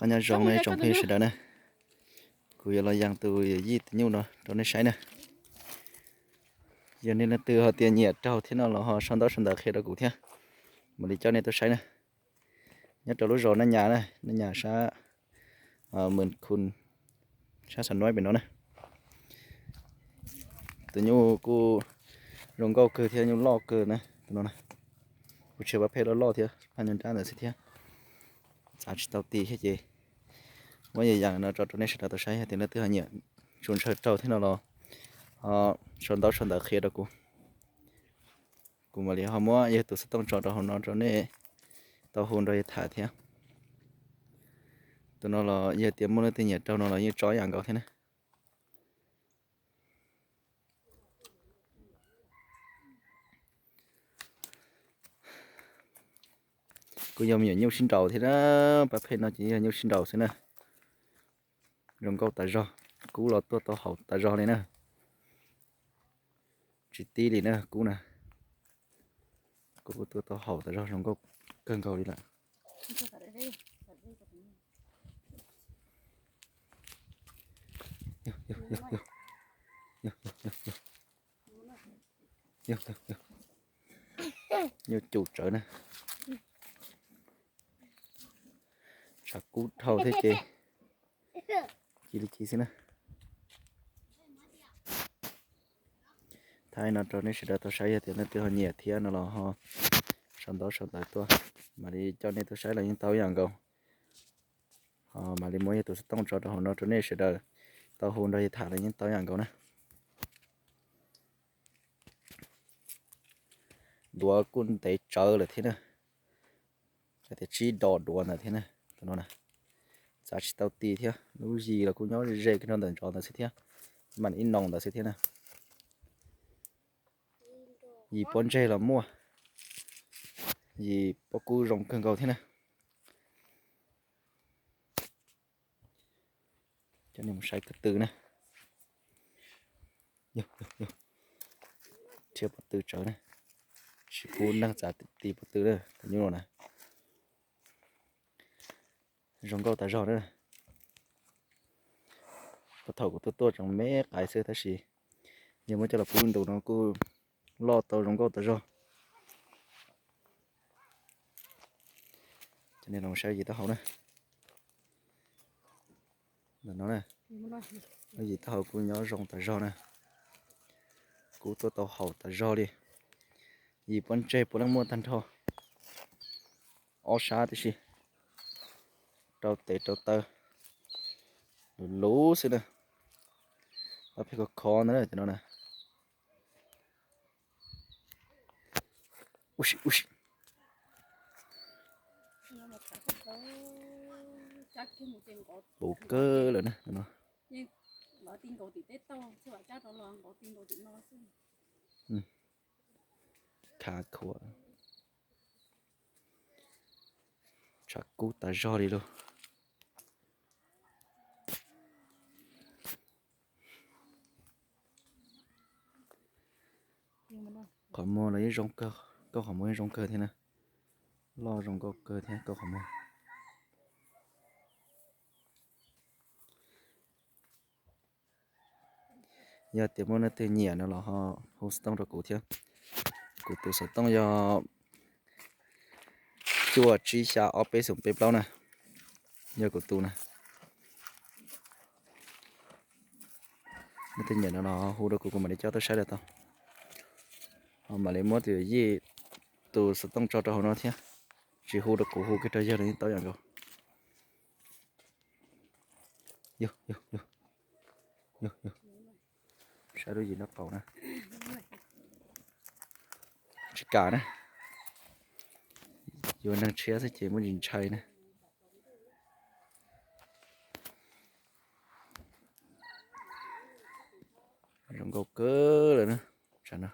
Nyob zoo nej tsoom phooj ywg sawv daws na, kuv yuav los yees tus yij tus nyuj no rau nej saib na. Yog nej leej twg ho tias nyiam raug thiab no los ho sau ntaub sau ntawv qhia rau kuv thiab, mam li coj nej tuaj saib na. Nyob rau lub zos Naj Nyas na, Naj Nyas sab Mws Khun, sab Xam Nuaib pem no na. Tus nyuj kuj zoo nkauj kawg thiab nyuj loj kawg na tus no na. Kuv tsis pab pheej loj loj thiab, phaj nyuj nrab ntawd xwb thiab. Txav tsis tau ti thiab ces muab yees yees no tso rau nej sawv daws tau saib, yog tias leej twg ho nyiam tsuas ntshaw raug thiab no los sau ntaub sau ntawv qhia rau kuv. Kuv mam li ho muab yawg tus xov tooj tso rau hauv no rau nej tau hu nrog yawg tham thiab. Tus no los yog tias muaj leej twg nyiam raug no los yeej tso ib yam nkaus thiab na. Kuj yog me nyuam nyuj sib nraus thiab na, pab pheej no ces yog nyuj sib nraus xwb na. Zoo nkauj tas zog, kub los tuaj tau haum tas zog li na. Tsis tib li na kub na, kub tuaj tau haum tas zog, zoo nkauj kawg nkaus li lawm. Nyuj cum tsawv na. Tshav kub dhau thiab ces cia li ci xwb na. Thaij no rau nej sawv daws tau saib, yog tias leej twg ho nyiam thiab no los ho sau ntaub sau ntawv tuaj, mam li coj nej tuaj saib los yeej tau ib yam nkaus. Ho mam li muab yog tus xov tooj tso rau hauv no rau nej sawv daws tau hu nrog yawg tham los yeej tau ib yam nkaus na. Duav kuj ntev tsawv lawm thiab na. Hais tias tsib dos duav ntawd thiab na, tus no na. Txav tsis tau ti thiab, lub yis los kuj nyob ze kiag rau ntawm ntsos ntawd xwb thiab, mam ib noo ntawd xwb thiab na. Yis pob ntseg los muaj, yis pob kub zoo kawg nkaus thiab na. Coj nej mus saib ko tw na. Rhiab pob tw tsawv na, tsis pub neeg txav ti pob tw na, tus nyuj no na. Zoo nkauj tas zog na. Puag thaum kuv tuaj tuaj tseem me qais xwb tab sis yog muab coj los pub ntu no kuj loj tau zoo nkauj tas zog. Coj nej los saib yis taub hau na. Ntawm no na, lub yis taub hau kuj nyob zoo tas zog na. Kub tuaj tau haum tas zog li. Yis pob ntseg puav leej muaj tag nrho ob sab tib si, rau tes rau taw luv luv xwb na. Pab pheej khov khov ntawd cov no na. Ub si, ub si. Puv kawg lawm na no. Khav khuav, tshav kub tas zog li lauj. Qhov muag los yeej zoo kawg, kauj qhov muag yeej zoo kawg thiab na. Loj zoo nkauj kawg thiab kauj qhov muag. Yog tias muaj leej twg nyiam no los ho hu xov tooj rau kuv thiab. Kuv tus xov tooj yog cuaj tsib xya ob peb xoom peb plaub na, yog kuv tus na. Leej twg nyiam no los hu rau kuv, kuv mam li coj tuaj saib lawm tau. Ho mam li muab tus yij tus xov tooj tso rau hauv no thiab. Tsis hu rau kuv, hu kiag rau yawg los yeej tau ib yam nkaus. Yog, yog, yog. Yog, yog. Saib lub yim nraub qaum na. Tsis kam na. Yuav neeg tshiab xwb ces muaj ntsis ntshai na. Zoo nkauj kawg lawm na. Tsam no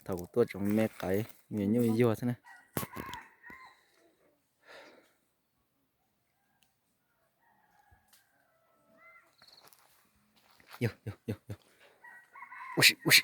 thaum kuv tuaj tseem me qais, me nyuj yuag xwb na. Yog, yog, yog, yog. Ub si, ub si.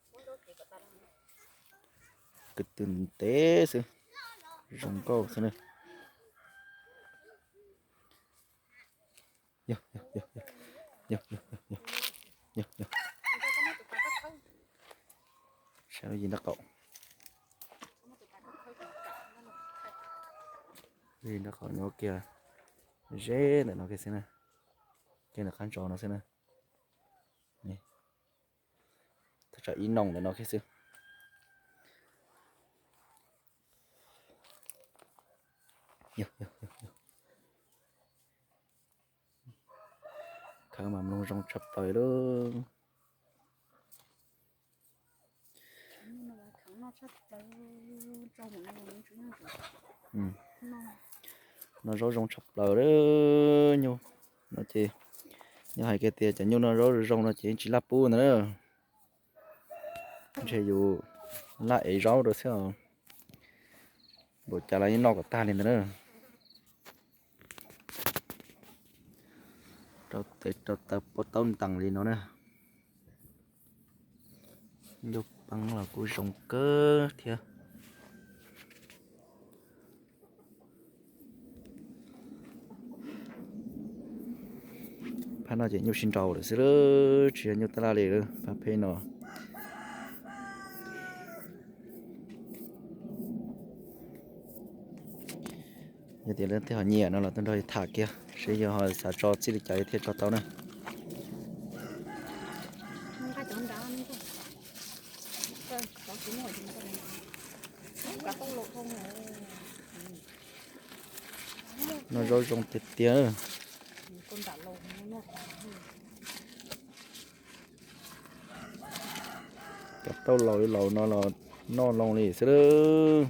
Kwv tw ntev xwb, zoo nkauj xwb na. Yog, yog, yog, yog, yog, yog, yog, yog, yog. Saib lub yim nraub qaum. Lub yim nraub qaum nyob kiag ze ntawm no kiag xwb na, kiag ntawm qab ntsos no xwb na. Thaj tsam ib noo ntawm no kiag xwb. Khawv mas mloog zoo tshaj plaws lauj. Noj zaub zoo tshaj plaws lauj. Nyuj no ces, yog hais kiag tias cov nyuj noj zaub zoo no ces tsis laj pub ntag na. Ntshe yus laj ev zaub rau xwb os. Npaum cas los yeej noj kom tag li ntawd na. Rau tes rau taw pob taub ntees li no na. Nyuj peeb los kuj zoo kawg thiab. Phab no ces nyuj sib nraus lawm xwb, tsis yog nyuj tab laj li lawm phab pem no. Yog tias leej twg ho nyiam no los tuaj nrog tham kiag seb yog ho xav tso txij li cas thiaj tso tau na. Noj zaub zoo tiag tiag. Cov tauj laus li laus no los noj loo li xwb lawm.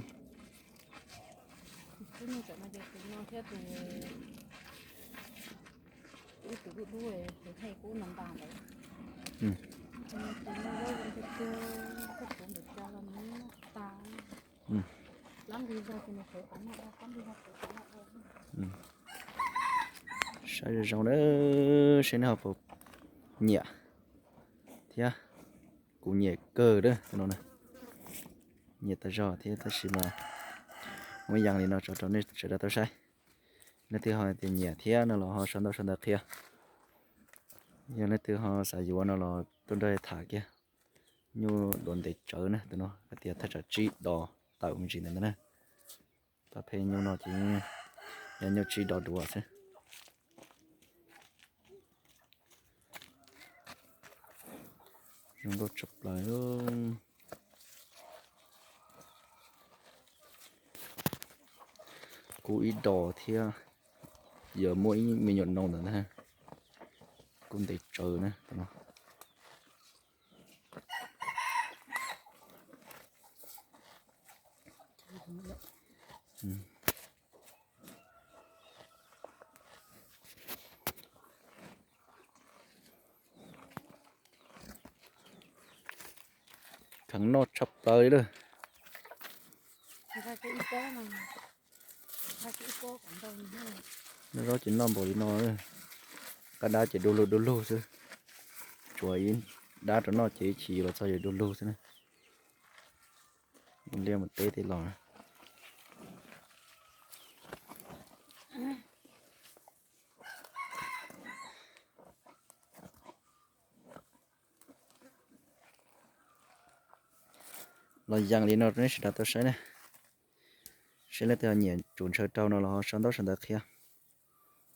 Saib zoo zoo na, seb nej ho puas nyiam thiab. Kuv nyiam kawg na tus no na, nyiam tas zog thiab tab sis mas muab yees li no tso rau nej sawv daws tau saib. Leej twg ho tias nyiam thiab no los ho sau ntawv sau ntawv qhia. Yog leej twg ho xav yuav no los tuaj nrog tham kiag. Nyuj duav ntev tsawv na tus no, hais tias thaj tsam tsib dos tawm me ntsis ntawd na. Pab pheej nyuj no ces yog nyuj tsib dos duav xwb. Zoo nkauj tshaj plaws. Kub ib dos thiab, yog muaj ib me nyuam noo ntawd na. Kub ntev tsawv na tus no. Kheev noj tshaj plaws li lawm. Noj zaub ces noj npaum li no, qab dab ces du lug du lug xwb. Tsuas ib dab rau noj ces ib chim los txog ces du lug xwb na. Liaj mus teb tej los. Los yees li no rau nej sawv daws tau saib na. Seb leej twg ho nyiam tsuas ntshaw rau no los ho sau ntaub sau ntawv qhia.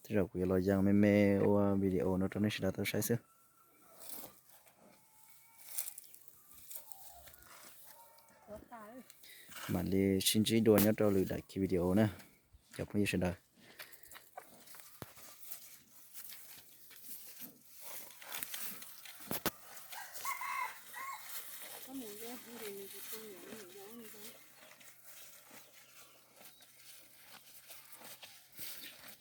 Tej zaum kuv yuav los yees me me ua video no rau nej sawv daws tau saib xwb. Mam li sib ntsib dua nyob rau lwm daim video na, cov phooj ywg sawv daws.